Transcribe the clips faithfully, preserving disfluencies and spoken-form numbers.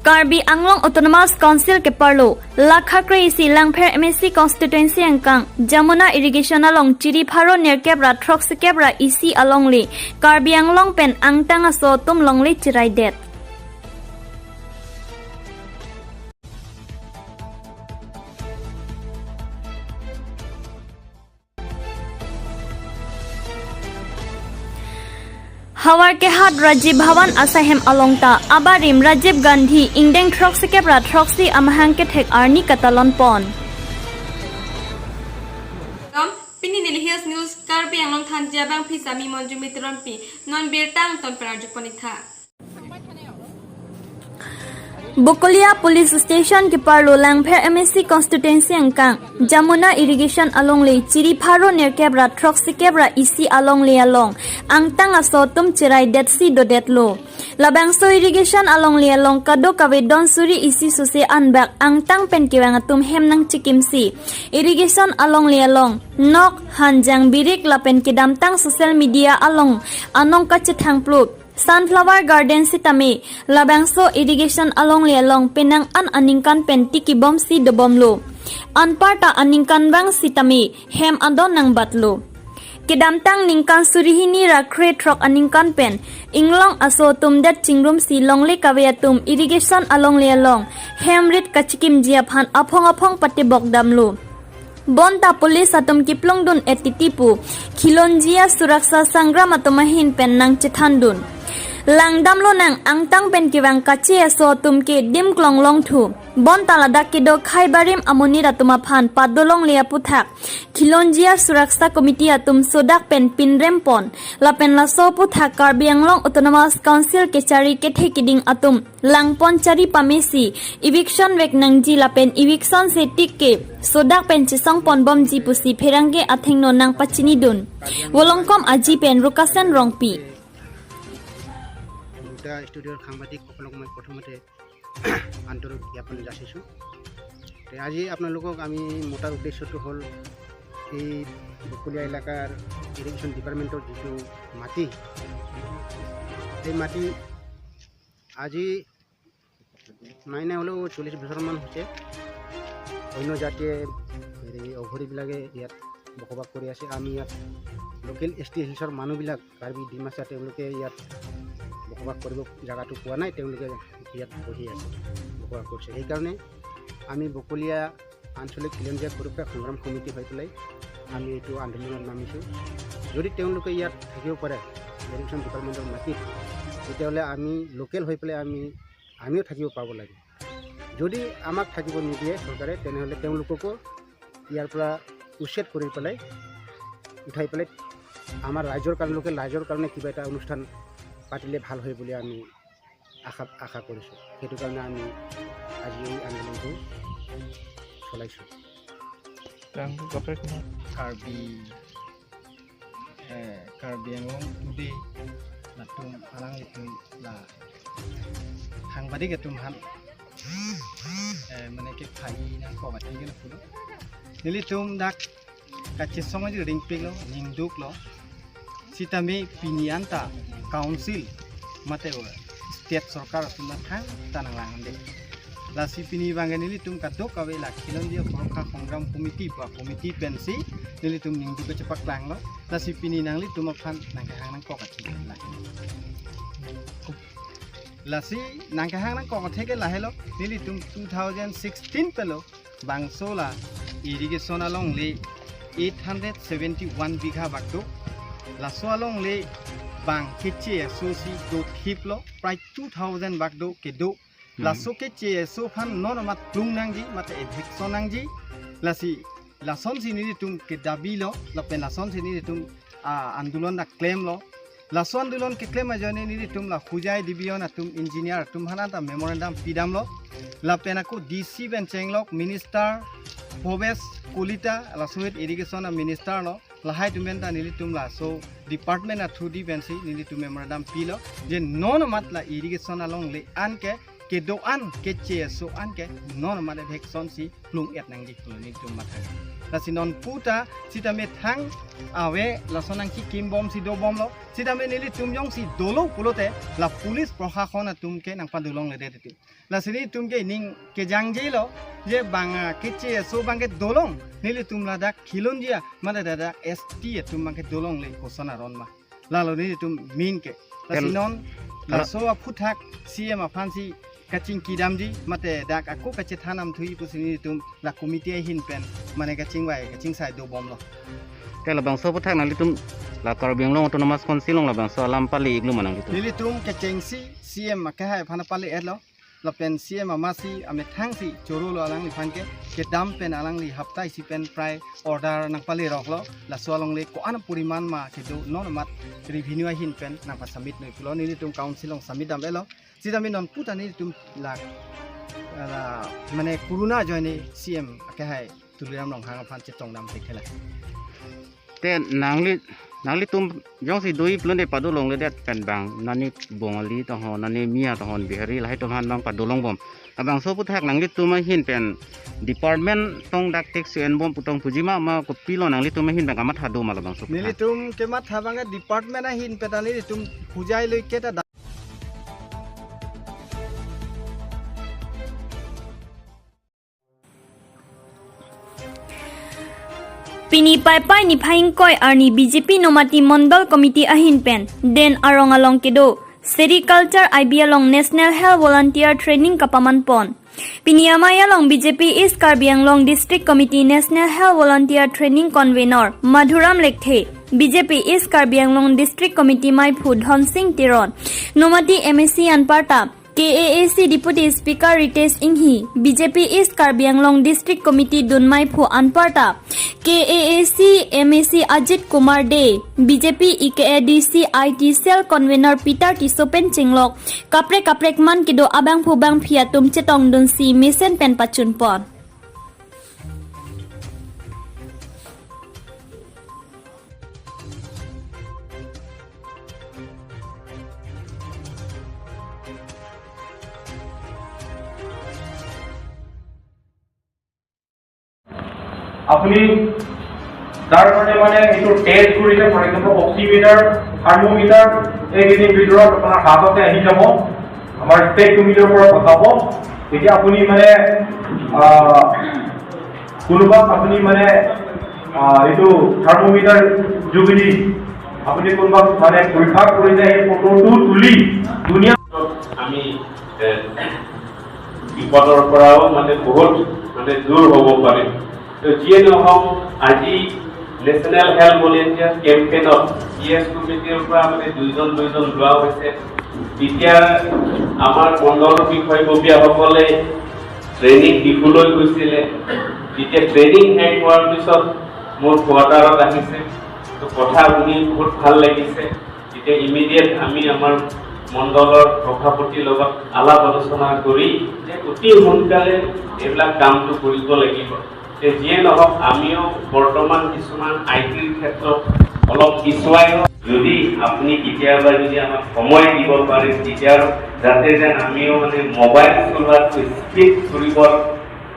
Karbi Anglong Autonomous Council keparlo, Lakha kre-isi Langpher M A C constituency angkang, Jamuna irrigation along chiri pharo nerkep ra throksikep ra isi alongle, Karbi Anglong pen angtang aso atum longle chiraidet. Havarkehat Rajiv Bhavan asahem along ta abarim Rajiv Gandhi ingdeng throksikep ra throksi amahang kethek arni katalon pon. Kam, pini neli Hills News Karbi Anglong thanji abangpi sami Monjumi Teronpi, non birta angton pen arjupon-iktha. Bokolia Police Station keparlo Langpher M A C constituency angkang, Jamuna irrigation alongle chiri pharo nerkep ra throksikep ra isi alongle along angtang aso atum chiraidetsi dodetlo. Labangso irrigation alongle along kadokave don suri isi suse anbak angtang pen kevang atum hem nangchikimsi irrigation alongle along nok, hanjang, birik lapen kedamtang social media along anong kachethangplup sunflower garden sitame labangso irrigation alongle along penang an aningkan pen tikibomsi dobomlo. Anparta aningkanvang sitame hem adon nangbatlo. Kedamtang ningkan suri hini ra krethrok aningkan pen inglong aso atum det chingrumsi longle kave atum irrigation alongle along hem rit kachikimji aphan aphong aphong patebok damlo. Bonta police atum kiplongdun-et titi pu Khilonjia Suraksha Sangram atum ahin pen nangchethandun. Langdamlonang angtang pen kevang kache aso atum ke dim klong longthu. Bonta ladak kedo khei barim amonit atum aphan padolongle aputhak Khilonjia Suraksha Committee atum sodak pen pinrempon. Lapen laso aputhak Karbi Anglong Autonomous Council kechari kethe kiding atum langpon chari pamesi eviction vek nangji lapen eviction se tik ke sodak pen chesongponbomji pusi pherangke athengno nangpachinidun. Volongkom Aji pen Rukasen Rongpi. দুটা ষ্টুডিঅ'ৰ সাংবাদিকসকলক মই প্ৰথমতে আন্তৰিক জ্ঞাপন যাচিছোঁ। তে আজি আপোনালোকক আমি মতাৰ উদ্দেশ্যটো হ'ল এই বকলীয়া এলেকাৰ ইৰিগেশ্যন ডিপাৰ্টমেণ্টৰ যিটো মাটি, এই মাটি আজি নাই নাই হ'লেও চল্লিছ বছৰমান হৈছে। অন্য জাতিয়ে হেৰি অঘৰীবিলাকে ইয়াত বসবাস কৰি আছে। আমি ইয়াত লোকেল এছ টি হিলছৰ মানুহবিলাক, কাৰ্বি ডিমাচা, তেওঁলোকে ইয়াত বসবাস কৰিব জেগাটো পোৱা নাই, তেওঁলোকে ইয়াত বহি আছে, বসবাস কৰিছে। সেইকাৰণে আমি বকলীয়া আঞ্চলিক খিলঞ্জীয়া সুৰক্ষা সংগ্ৰাম সমিতি হৈ পেলাই আমি এইটো আন্দোলনত নামিছোঁ। যদি তেওঁলোকে ইয়াত থাকিব পাৰে ইৰিগেশ্যন ডিপাৰ্টমেণ্টৰ মাটিত, তেতিয়াহ'লে আমি লোকেল হৈ পেলাই আমি, আমিও থাকিব পাব লাগে। যদি আমাক থাকিব নিদিয়ে চৰকাৰে, তেনেহ'লে তেওঁলোককো ইয়াৰ পৰা উচ্ছেদ কৰি পেলাই, উঠাই পেলাই আমাৰ ৰাইজৰ কাৰণে, লোকেল ৰাইজৰ কাৰণে কিবা এটা অনুষ্ঠান পাতিলে ভাল হয় বুলি আমি আশা, আশা কৰিছোঁ। সেইটো কাৰণে আমি আজি এই আন্দোলনটো চলাইছোঁ। Tangku kaprek na? Karbi, eh, Karbi Anglong Today latum alanglitum la hangbadik atum han, eh, mane ke phai nangkok atheke lapulo. Nelitum dak kachesong aji ringpiklo, ningduklo. Sitame pini anta council mate state sorkar atum na thangta nanglangde. Lasi pini abangke nelitum kadokave la Khilonjia Surakshya Sangram Committee pu committee pensi nelitum ningduk kachepaklanglo. Lasi pini nanglitum aphan nangkehang nangkok atheke la. Lasi nangkehang nangkok atheke lahelo, nelitum two thousand sixteen pelo bangso la irrigation alongle eight hundred seventy-one bigha bak do. Laso alongle bang keche asosi dothiplo, prai two thousand bak do kedo. Hmm. Laso keche aso aphan non amat plung nangji, mate eviction nangji. Lasi lasonsi nelitum kedabilo, lapen lasonsi nelitum, ah, andolon dak klemlo. Laso andolon keklem ajoine nelitum la Hojai division atum engineer atum aphan anta memorandum pidamlo. Lapen ako D C pen chenglok minister Bhabesh Kalita, laso ahut irrigation a minister lo. Lahai atum pen ta nelitum laso department a through di pensi nelitum memorandum pilo. Je non amat la irrigation alongle anke kedo-an, kecheso-an ke non mate bhek sonsi plung-et nangji pu nelitum matha. Lasi non puta sitame thang ave lason nangkikimbomsi dobomlo. Sitame nelitum jongsi dolo pulote la police proshakon atum ke nangpadolongledet itum. Lasi nelitum ke ning kejangjelo je bang, ah, kecheso abang ke dolong, nelitum ladak khilonjia mate ladak S T atum abang ke dolongle koson aron ma. Lalo nelitum min ke. Lasi Tel- non Tel- laso aphuthak C M aphansi kachingkidamji mate dak ako kachethan amthui pusi nelitum la committee ahin pen mane kachingvai kachingsai dobomlo. Te labangso aphuthak nanglitum la Karbi Anglong Autonomous Council along labangso alam pale-iklo ma nanglitum? Nelitum kechengsi C M akehai aphan pale-etlo. Lapen C M amatsi amethangsi chorolo alangliphan ke kedam pen alangli hapta isi pen prai order nangpaleroklo. Laso alongle ko-an poriman ma kedo non amat revenue ahin pen nangpasubmit noi pulo, nelitum council along submit dam-etlo. Sitame non puta nelitum la, la mane corona ajoine C M akehai Tuliram Ronghang aphan chetongdam thekthe la. Te nangli, nanglitum jongsi do-ik pulote padolongledet pen bang nani Bongali tohon, nani Miya tohon, Bihari lahai atum aphan bang padolongbom. Labangso aphuthak nanglitum ahin pen department tong dak tax enbom pu tong puji ma, ma kopilo nanglitum ahin pen kamatha do ma labangso aphuthak? Nelitum kematha abang ke department ahin pen ta nelitum hujai loi ke ta da- Pini Paipai niphai ingkoi arni B J P Nomati Mondol Committee ahin pen Den Arong along kedo Sericulture I B along National Health Volunteer Training kapamanpon. Pini amei along B J P East Karbi Anglong District Committee National Health Volunteer Training Convenor Madhuram Lekthe, B J P East Karbi Anglong District Committee meiphu Dhonsing Teron, Nomati M A C anparta, K A A C Deputy Speaker Ritesh Enghi, B J P East Karbi Anglong District Committee dun meiphu anparta, K A A C M A C Ajit Kumar Dey, B J P E K A D C I T Cell Convenor Peter Tisso pen chenglok kaprek kaprek man kedo abangphu bangphi atum chetongdunsi mesen pen pachunpon. আপুনি তাৰ কাৰণে মানে এইটো টেষ্ট কৰিছে, for example oximeter, thermometer, এইকেইদিন ভিতৰত আপোনাৰ হাততে আহি যাব, আমাৰ ষ্টেট কমিটিৰ পৰা পঠাব। তেতিয়া আপুনি মানে, আহ, কোনোবাক আপুনি মানে, আহ, এইটো থাৰ্মোমিটাৰ যোগেদি আপুনি কোনোবাক মানে পৰীক্ষা কৰিছে, সেই ফটোটো তুলি ধুনীয়া আমি, এ, বিপদৰ পৰাও মানে বহুত মানে দূৰ হ'ব পাৰে। তো যিয়ে নহওক, আজি নেশ্যনেল হেল্থ ভলেণ্টিয়াৰ কেম্পেইনত চি এছ কমিটিৰ পৰা মানে দুইজন দুইজন লোৱা হৈছে। তেতিয়া আমাৰ মণ্ডলৰ বিষয়ববীয়াসকলে ট্ৰেইনিং ডিফুলৈ গৈছিলে। তেতিয়া ট্ৰেইনিং শেষ হোৱাৰ পিছত মোৰ কোৱাৰ্টাৰত আহিছে। তো কথা শুনি বহুত ভাল লাগিছে। তেতিয়া ইমিডিয়েট আমি আমাৰ মণ্ডলৰ সভাপতিৰ লগত আলাপ আলোচনা কৰি যে অতি সোনকালে এইবিলাক কামটো কৰিব লাগিব। তে যিয়ে নহওক, আমিও বৰ্তমান কিছুমান আই টিৰ ক্ষেত্ৰত অলপ পিছুৱাই আছো। যদি আপুনি কেতিয়াবা যদি আমাক সময় দিব পাৰে, তেতিয়া যাতে যেন আমিও মানে মোবাইল চলোৱাটো স্পীড কৰিবৰ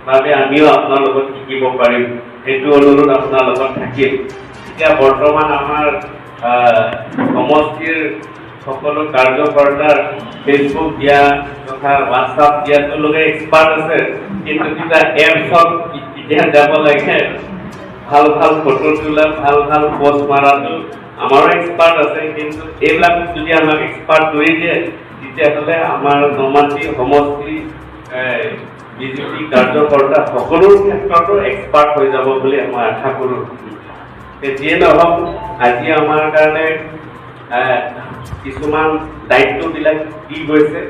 বাবে আমিও আপোনাৰ লগত শিকিব পাৰিম, সেইটো অনুৰোধ আপোনাৰ লগত থাকিল। এতিয়া বৰ্তমান আমাৰ, আহ, সমষ্টিৰ সকলো কাৰ্যকৰ্তাৰ Facebook দিয়া তথা WhatsApp দিয়াটো লগে এক্সপাৰ্ট আছে, কিন্তু কিবা এপছত কি-, কেতিয়া যাব লাগে, ভাল ভাল ফটো তোলা, ভাল ভাল পোষ্ট মাৰাটো আমাৰো এক্সপাৰ্ট আছে, কিন্তু এইবিলাক যদি আমাক এক্সপাৰ্ট কৰি দিয়ে, তেতিয়াহ'লে আমাৰ নমাটি সমষ্টি, এ, বি জে পি কাৰ্যকৰ্তা সকলো ক্ষেত্ৰতো এক্সপাৰ্ট হৈ যাব বুলি মই আশা কৰোঁ। তে যিয়ে নহওক, আজি আমাৰ কাৰণে, এ, কিছুমান দায়িত্ববিলাক দি গৈছে।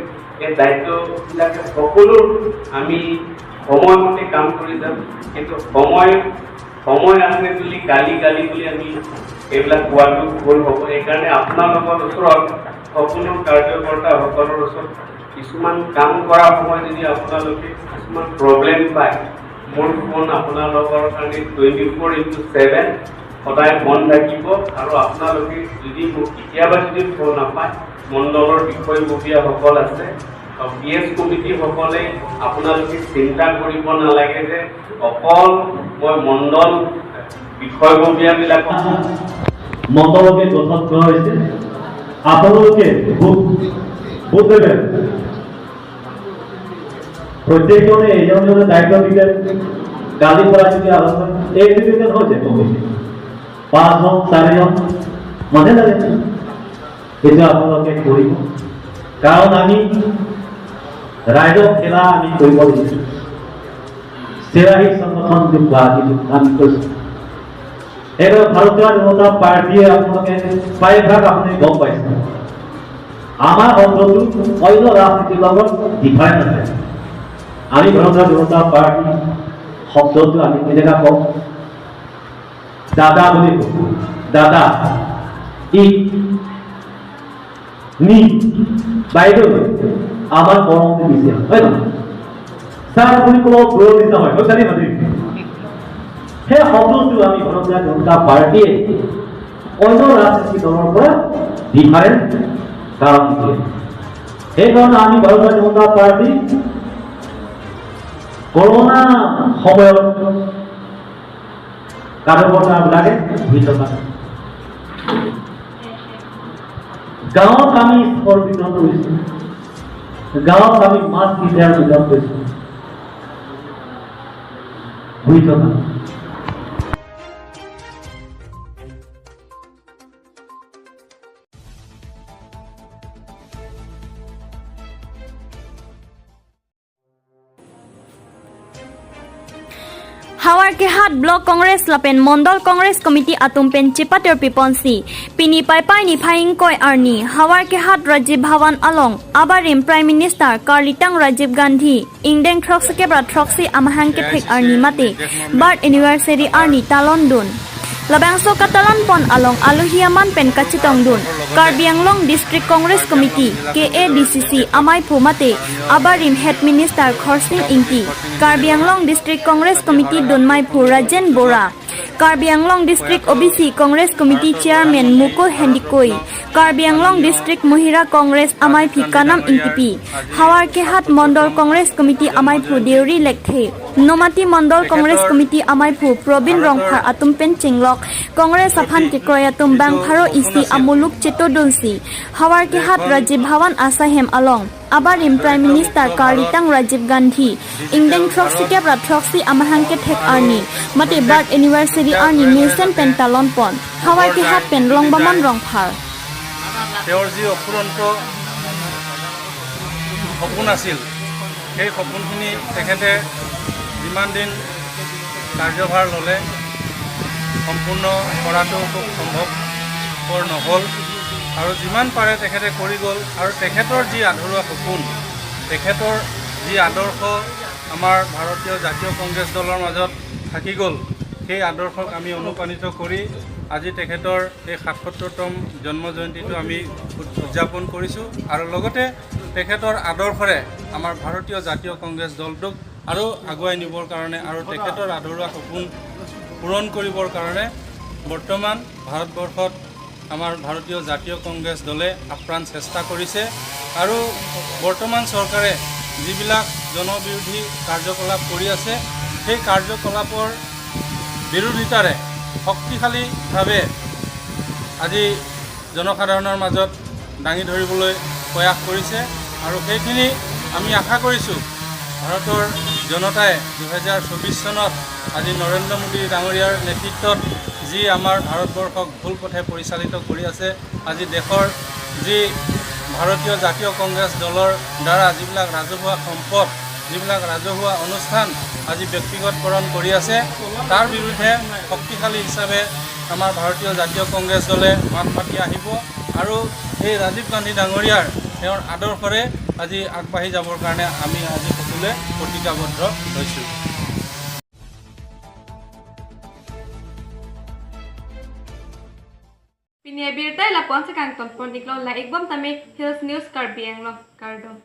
এই দায়িত্ববিলাকে সকলো আমি সময়মতে কাম কৰি যাম, কিন্তু সময়, সময় আছে বুলি কালি কালি বুলি আমি এইবিলাক কোৱাটো ভুল হ'ব। সেইকাৰণে আপোনালোকৰ ওচৰত, সকলো কাৰ্যকৰ্তাসকলৰ ওচৰত কিছুমান কাম কৰা সময়ত যদি আপোনালোকে কিছুমান প্ৰব্লেম পায়, মোৰ ফোন আপোনালোকৰ কাৰণে টুৱেণ্টি ফ'ৰ ইনটু ছেভেন সদায় বন্ধ থাকিব। আৰু আপোনালোকে যদি মোক কেতিয়াবা যদি ফোন নাপায়, মণ্ডলৰ বিষয়ববীয়াসকল আছে, পি এছ কমিটিসকলে আপোনালোকে চিন্তা কৰিব নালাগে যে অকল মই মণ্ডল বিষয়ববীয়াবিলাকক মণ্ডলকে গঠন কৰা হৈছে। আপোনালোকে ভোট, ভোট দেবে। প্ৰত্যেকজনে এজন এজনে দায়িত্ব দিলে কালিৰ পৰা যদি আৰম্ভ, এক দুজন হৈ যায় কমিটি। পাঁচজন, চাৰিজন, মানে লাগে। এইটো আপোনালোকে কৰিব, কাৰণ আমি ৰাইজৰ খেলা আমি কৰিব দিছোঁ। চেৱাহী সংগঠন বুলি কোৱা যিটো আমি কৈছোঁ। এইবাৰ ভাৰতীয় জনতা পাৰ্টীয়ে আপোনালোকে প্ৰায়ভাগ আপুনি গম পাইছে, আমাৰ শব্দটো অন্য ৰাজনীতিৰ লগত ডিফাৰেণ্ট আছে। আমি ভাৰতীয় জনতা পাৰ্টী শব্দটো আমি কেনেকুৱা কওঁ? দাদা বুলি কওঁ। দাদা, ই, নি, বাইদেউ, আমাৰ মৰমটো বেছি হয়, হয় নহয়? ছাৰ বুলি ক'লেও ব্ৰ নিচিনা হয়, হয় ছাৰ, মাতি। সেই শব্দটো আমি ভাৰতীয় জনতা পাৰ্টীয়ে অন্য ৰাজনীতি দলৰ পৰা ডিফাৰেণ্ট কাৰণ দিয়ে। সেইকাৰণে আমি ভাৰতীয় জনতা পাৰ্টী কৰোণা সময়ত কাৰ্যকৰ্তাবিলাকে ভিতৰত গাঁৱত আমি স্থাপন বিতৰণ কৰিছোঁ, গাঁৱত আমি মাছ বিতৰণ বিতৰণ কৰিছোঁ। বুজিছ না? Howraghat Block Congress lapen Mondol Congress Committee atum pen chepaterpi ponsi, pini Paipai niphai ingkoi arni Howraghat Rajiv Bhavan along abarim Prime Minister karlitang Rajiv Gandhi ingdeng throksi kep ra throksi amahang kethek arni mate birth anniversary arni talon dun. Labangso katalon pon along alohi aman pen kachetong dun Karbi Anglong District Congress Committee, K A D C C, amaiphu mate abarim Head Minister Khorsing Engti, Karbi Anglong District Congress Committee dunmaiphu Rajen Bora, Karbi Anglong District O B C Congress Committee Chairman Mukul Hendikoi, Karbi Anglong District Mohila Congress amaiphi Kanam Engtipi, Howraghat Mondol Congress Committee amaiphu Deuri Lekthe, Nomati Mondol Congress Committee amaiphu Probin Rongphar atum pen chenglok Congress aphan kekroi atum bang pharo isi amuluk chetodunsi Howraghat Rajiv Bhavan asaihem along abarim Prime Minister karlitang Rajiv Gandhi ingdeng throksi kep ra throksi amahang kethek arni mate birth anniversary arni mesen pen talon pon Howraghat pen Longbamon Rongphar. তেওঁৰ যি অফুৰন্ত সপোন আছিল, সেই সপোনখিনি তেখেতে যিমান দিন কাৰ্যভাৰ ল'লে সম্পূৰ্ণ কৰাটো খুব সম্ভৱপৰ নহ'ল আৰু যিমান পাৰে তেখেতে কৰি গ'ল। আৰু তেখেতৰ যি আধৰুৱা সপোন, তেখেতৰ যি আদৰ্শ আমাৰ ভাৰতীয় জাতীয় কংগ্ৰেছ দলৰ মাজত থাকি গ'ল, সেই আদৰ্শক আমি অনুপ্ৰাণিত কৰি আজি তেখেতৰ এই সাতসত্তৰতম জন্ম জয়ন্তীটো আমি উদ-, উদযাপন কৰিছোঁ আৰু লগতে তেখেতৰ আদৰ্শৰে আমাৰ ভাৰতীয় জাতীয় কংগ্ৰেছ দলটোক আৰু আগুৱাই নিবৰ কাৰণে আৰু তেখেতৰ আধৰুৱা সপোন পূৰণ কৰিবৰ কাৰণে বৰ্তমান ভাৰতবৰ্ষত আমাৰ ভাৰতীয় জাতীয় কংগ্ৰেছ দলে আপ্ৰাণ চেষ্টা কৰিছে আৰু বৰ্তমান চৰকাৰে যিবিলাক জনবিৰোধী কাৰ্যকলাপ কৰি আছে, সেই কাৰ্যকলাপৰ বিৰোধিতাৰে শক্তিশালীভাৱে আজি জনসাধাৰণৰ মাজত দাঙি ধৰিবলৈ প্ৰয়াস কৰিছে আৰু সেইখিনি আমি আশা কৰিছোঁ ভাৰতৰ জনতাই দুহেজাৰ চৌবিছ চনত আজি নৰেন্দ্ৰ মোদী ডাঙৰীয়াৰ নেতৃত্বত যি আমাৰ ভাৰতবৰ্ষক ভুল পথে পৰিচালিত কৰি আছে, আজি দেশৰ যি ভাৰতীয় জাতীয় কংগ্ৰেছ দলৰ দ্বাৰা যিবিলাক ৰাজহুৱা সম্পদ, যিবিলাক ৰাজহুৱা অনুষ্ঠান আজি ব্যক্তিগতকৰণ কৰি আছে, তাৰ বিৰুদ্ধে শক্তিশালী হিচাপে আমাৰ ভাৰতীয় জাতীয় কংগ্ৰেছ দলে মাত মাতি আহিব আৰু এই ৰাজীৱ গান্ধী ডাঙৰীয়াৰ তেওঁৰ আদৰ্শৰে আজি আগবাঢ়ি যাবৰ কাৰণে আমি আজি সকলোৱে প্ৰতিজ্ঞাবদ্ধ হৈছোঁ। Pini abirta lapu-an si kangton pon-iklo, la-ikbom tame Hills News Karbi Anglong, kardom.